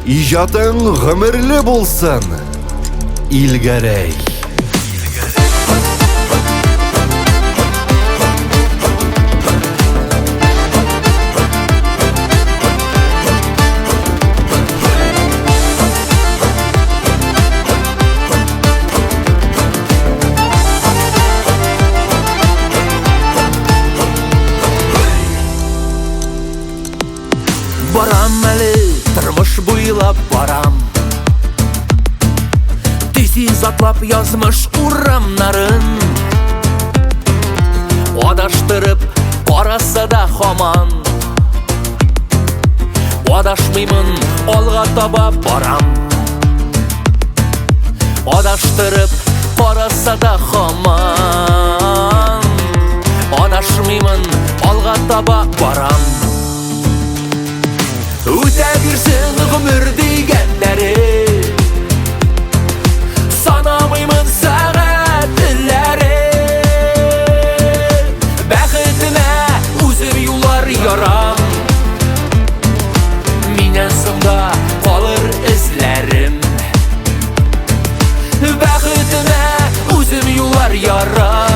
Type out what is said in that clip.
Иҗатың гомерле булсын, Илгәрәй! Барам әле, тормыш буйлап барам. Тиз-тиз атлап язмыш урамнарын. Адаштырып караса да хаман. Адашмыймын, алга таба барам. Адаштырып караса да хаман. Адашмыймын, алга таба барам. Үтә бирсен гомер дигәннәре. Санамыймын сәгатьләре. Бәхетемә үзем юллар ярам. Миннән соң да калыр эзләрем. Бәхетемә үзем юллар ярам.